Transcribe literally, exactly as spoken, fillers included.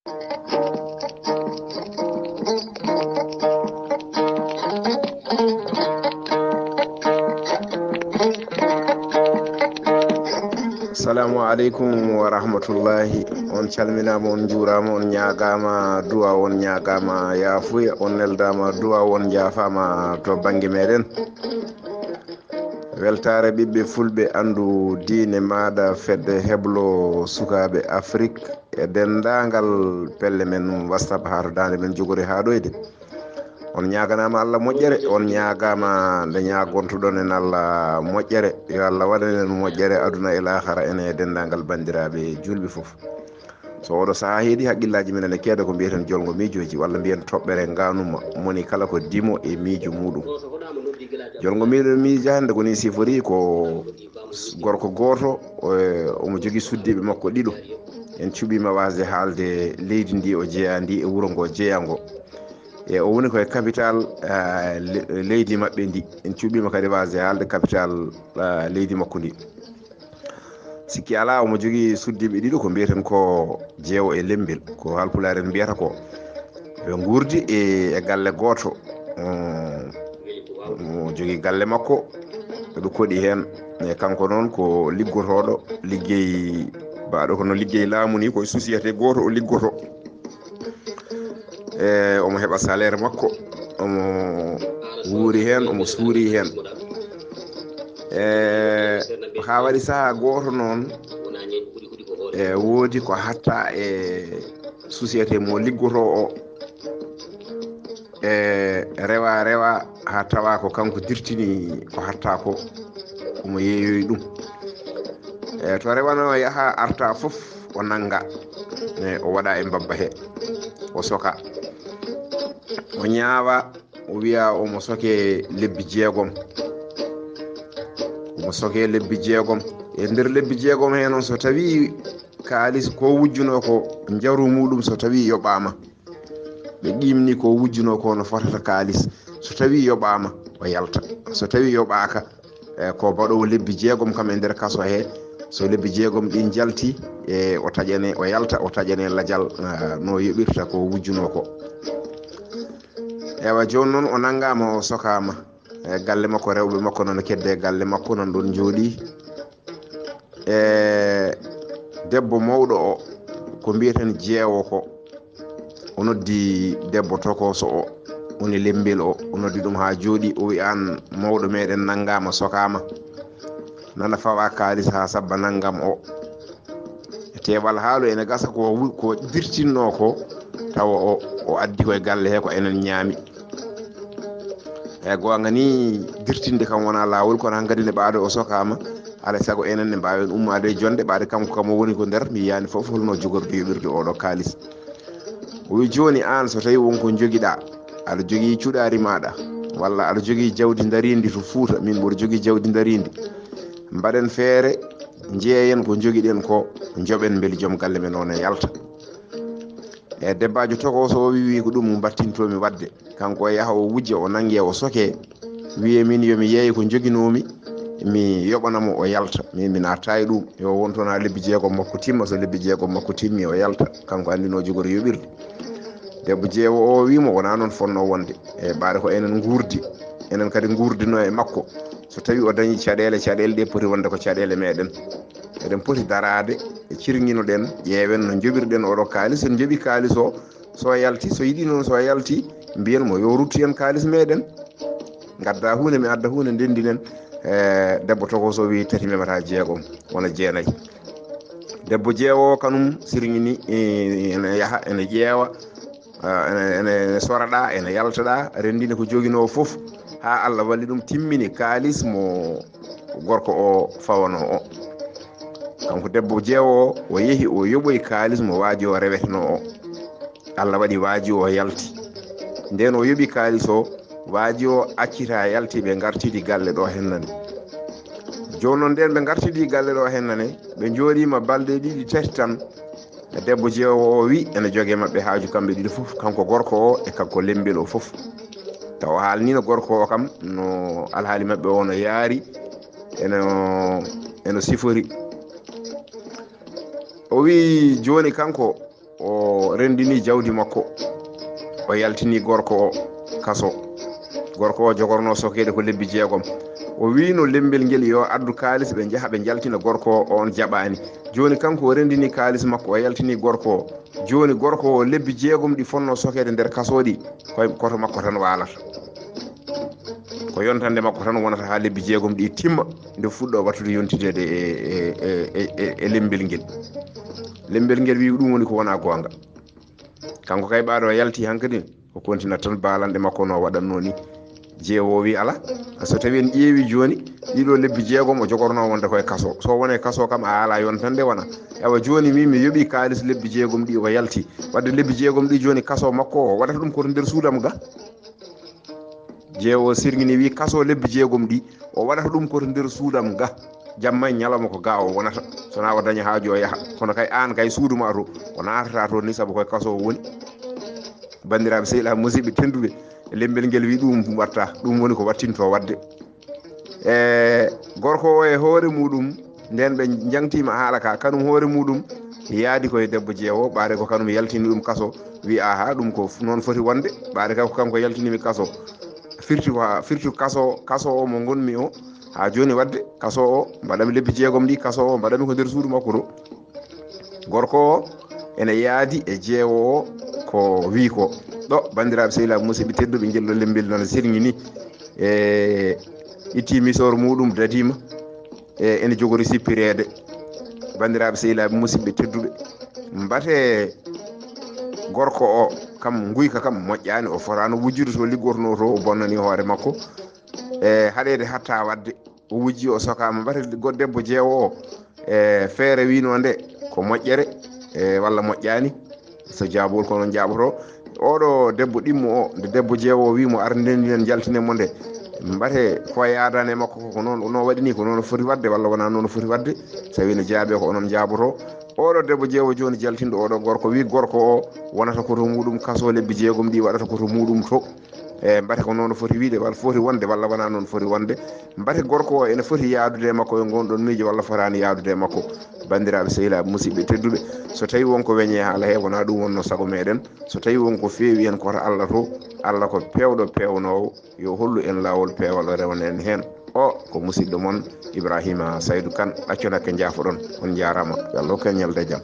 Assalamu aleykum wa rahmatullahi. On calminaama, on njuuraama, on ñaagaama duwa, on ñaagaama yaafuya, on neldaama duwa, on njaafaama to bannge meɗen. Weltaare ɓiɓɓe fulɓe, anndu diine maaɗa, fedde heblo sukaaɓe Afrik e denndaangal pelle men WhatsApp haa to daande men jogori haa ɗoyde. On ñaaganaama Allah moƴƴere, on ñaagaama nde ñaagontuɗon en Allah moƴƴere. Yo Allah waɗan en moƴƴere aduna e laakara, en e denndaangal banndiraaɓe juulɓe fof. So oɗo sahaa heedi, haqqillaaji men ene keeda ko mbiyeten jolngo miijooji, walla mbiyen toɓɓere ngaanuma, moni kala ko dimo e miijo muuɗum. Jolngo miijo miija hannde ko nii sifori, ko gorko gooto, o, omo jogii suddiiɓe makko ɗiɗo. En cuɓiima waasde haalde leydi ndi o jeyaa ndi e wuro ngo jeyaa ngo. E o woni ko e capital, ah, le-, leydi maɓɓe ndi. En cuɓiima kadi waasde haalde capital, ah, leydi makko ndi. Sikki alaa, omo jogii suddiiɓe ɗiɗo, ko mbiyeten ko Jeewo e Lemmbel, ko Haalpulaar en mbiyata ko. Ɓe nguurdi e, e galle gooto. Mm, omo jogii galle makko, ɓe koɗi heen. E kanko noon ko liggotooɗo, liggey, mbaɗo kono liggey laamu ni, ko e société gooto o liggoto. E omo heɓa salaire makko, omo wuuri heen, omo suuri heen. E haa waɗi sahaa gooto noon, e woodi ko hatta e société mo liggotoo o. E rewa, rewa, haa tawa ko kanko dirtini ko hatta ko, omo yeeyoyi ɗum. E to rewanoo yaha arta fof, o nannga, e o waɗa e mbabba he, o soka, o ñaawa, o wiya omo soke lebbi jeegom. Omo soke lebbi jeegom. E nder lebbi jeegom he noon, so tawi kaalis ko wujjunoo ko, njaru muuɗum so tawi yoɓaama, ɓe qiimni ko wujjunoo ko no fotata kaalis, so tawi yoɓaama, o yalta. So tawi yoɓaaka, e ko baɗoowo lebbi jeegom kam e nder kaso he, so lebbi jeegom ɗi njalti, e o taƴane, o yalta, o taƴane lajal, ah, no yoɓirta ko wujjunoo ko. Ewa, jooni noon o nanngaama, o sokaama. E galle makko, rewɓe makko noon kedde e galle makko, noon ɗoon njooɗii. E debbo mawɗo o, ko mbiyeten Jeewo ko, o noddi debbo tokooso o, woni Lemmbel o, o noddi ɗum haa jooɗii, o wi, "Aan mawɗo meɗen nanngaama, sokaama, nana fawa kaalis haa sabba nanngam o." E teewal haalu ene gasa ko wu-, ko dirtinnoo ko, tawa o, o addi ko e galle he ko enen ñaami. E goonga ni, dirtinde kam wonaa laawol, kono hankadi ne ɓaade o sokaama, alaa sago enen ne mbaawen ummaade e jonde, ɓaade kanko kam o woni ko nder, mi yiyaani fof holno jogordu yoɓirde oɗo kaalis. O wi, "Jooni aan, so tawi won ko njogiɗaa, aɗa jogii cuɗaari maaɗa, walla aɗa jogii jawdi ndariindi to Fuuta, min mboɗo jogii jawdi ndariindi. Mbaɗen feere, njeeyen ko njogiɗen ko, njoɓen mbeli joom galle men o ne yalta." E debbaajo tokooso o wi, wi, "Ko ɗum mbattintoomi waɗde." Kanko o yaha o wujja, o nannge, o soke, wiye, "Min yo mi yeey ko njoginoomi, mi yoɓana mo, o yalta. Min mi naattaa e ɗum. Yo won toon haa lebbi jeegom makko timma, so lebbi jeegom makko timmi, o yalta." Kanko anndi no jogori yoɓirde. Debbo Jeewo o wi mo, "Wonaa noon fotnoo wonde. E ɓaade ko enen nguurdi, enen kadi nguurdinoo e makko. So tawi o dañi caɗeele, caɗeele ɗe poti wonde ko caɗeele meɗen. Eɗen poti daraade, e cirŋino-ɗen, ƴeewen no njoɓir-ɗen oɗo kaalis. En njoɓi kaalis o, so yalti, so yiɗi noon, so yalti, mbiyen mo yo ruttu en kaalis meɗen. Ngadda huunde, mi adda huunde, ndenndinen." E debbo tokooso wi, "Tati memata jeegom, wona jeenayi." Debbo Jeewo o kanum sirŋini, e, ene yaha, ene ƴeewa, a, ene, ene, ene soraɗa, ene yaltaɗa, renndini ko joginoo fof, haa Allah walli ɗum, timmini kaalis mo gorko o fawanoo o. Kanko debbo Jeewo o, o yehi, o yoɓoyi kaalis mo waaji o rewetenoo o. Allah waɗi waaji o yalti. Ndeen o yoɓi kaalis o, waaji o accita yalti, ɓe ngartidi galle ɗo hennani. Jooni noon ndeen ɓe ngartidi galle ɗo hennani, ɓe njooɗiima balɗe ɗiɗi tati tan, debbo Jeewo o wi ene jogee maɓɓe haaju kamɓe ɗiɗo fof, kanko gorko o e kanko Lemmbel o fof. Tawa o haalniino gorko o kam no alhaali maɓɓe o no yaari, eno, eno sifori. O wi jooni kanko, o renndini jawdi makko, o yaltini gorko o kaso. Gorko o jogorno sokeede ko lebbi jeegom. O wiino lembel ngel yo addu kaalis, ɓe njaha ɓe njaltina gorko o, on jaɓaani. Jooni kanko o renndini kaalis makko, o yaltini gorko o. Jooni gorko o, lebbi jeegom ɗi fotno sokeede nder kaso ɗi, koye koto makko tan waalata. Ko yontande makko tan wonata haa lebbi jeegom ɗi timma, nde fuɗɗo wattude yontideede e, e, e, e, e lembel ngel. Lembel ngel wi ɗum woni ko wona goonga. Kanko kay ɓaaɗo yalti hankadi, o kontina tan baalanɗe makko no waɗatno ni. Jeewo wi ala. So tawi en ƴeewi jooni, ɗiɗo lebbi jeegom o jogorno wonde koye kaso. So wone kaso kam a ala yontande wona. Ewa jooni mi, mi yoɓi kaalis lebbi jeegom ɗi o yalti. Wadde lebbi jeegom ɗi jooni kaso makko o waɗata ɗum koto nder suudam ga. Jeewo sirŋini wi kaso lebbi jeegom ɗi, o waɗata ɗum koto nder suudam ga. Jamma e ñalawma ko ga o wonata. So na o daña haaju o yaha. Kono kay aan kay suudu ma to, o naatata toon ni sabu koye kaso o woni. Banndiraaɓe sehilaaɓe musidɓe tedduɓe, lembel ngel wi ɗum watta. Ɗum woni ko wattinto waɗde. E gorko o e hoore muɗum, nden ɓe jangtima haala ka, kanum hoore muɗum yaadi koye debbo jeewo, ɓaade ko kanum yaltini ɗum kaso, wi aha, ɗum ko noon foti wonde, ɓaade ka ko kanko yaltinimi kaso. Firti ko ha, firti kaso, kaso o mo ngonmi o, ha jooni wadde kaso o mbaɗami lebbi jeegom ɗi, kaso o mbaɗami ko nder suudu makko to. Gorko o ene yaadi e jeewo o ko wi ko. Ɗo, banndiraaɓe sehilaaɓe musidɓe tedduɓe, ngel ɗo lembel nana sirŋi ni. E itti misor muɗum dadima. E ene jogori sippireede. Banndiraaɓe sehilaaɓe musidɓe tedduɓe, mbate gorko o kam, nguyka kam moƴƴaani, o fotaano wujjude to liggotono to, o bonnani hoore makko. E haɗeede hatta wadde o wujji, o sokaama, mbate go-, debbo jeewo o, e feere wino nde ko moƴƴere, e walla moƴƴaani. So jaabol ko noon jaaboto. Oɗo debbo ɗimmo o, nde debbo jeewo o wi mo ar ndendinen jaltinen mo nde, mbate ko yaadani e makko ko, ko noon no waɗi ni, ko noon foti wadde walla wona noon foti wadde? So tawi no jaabe ko onon jaaboto. Oɗo debbo jeewo jooni jaltinɗo oɗo gorko wi gorko o wonata ko to muɗum kaso lebbi jeegom ɗi, waɗata ko to muɗum to. E mbate ko noon foti wiide walla foti wonde walla wona noon foti wonde? Mbate gorko o ene foti yaadude e makko e ngon ɗon miijo walla fotaani yaadude e makko? Banndiraaɓe sehilaaɓe musidɓe tedduɓe, so tawi won ko weñe haala he, wona ɗum wonno sago meɗen. So tawi won ko feewi hen, koto Allah to, Allah ko peewɗo peewnoowo, yo hollu en laawol peewal, o rewana en heen. O ko musidɗo mon Ibrahima Saydou Kane, ɗacco nakke njaafoɗon. On njaaraama, yo Allah hokku en ñalde jam.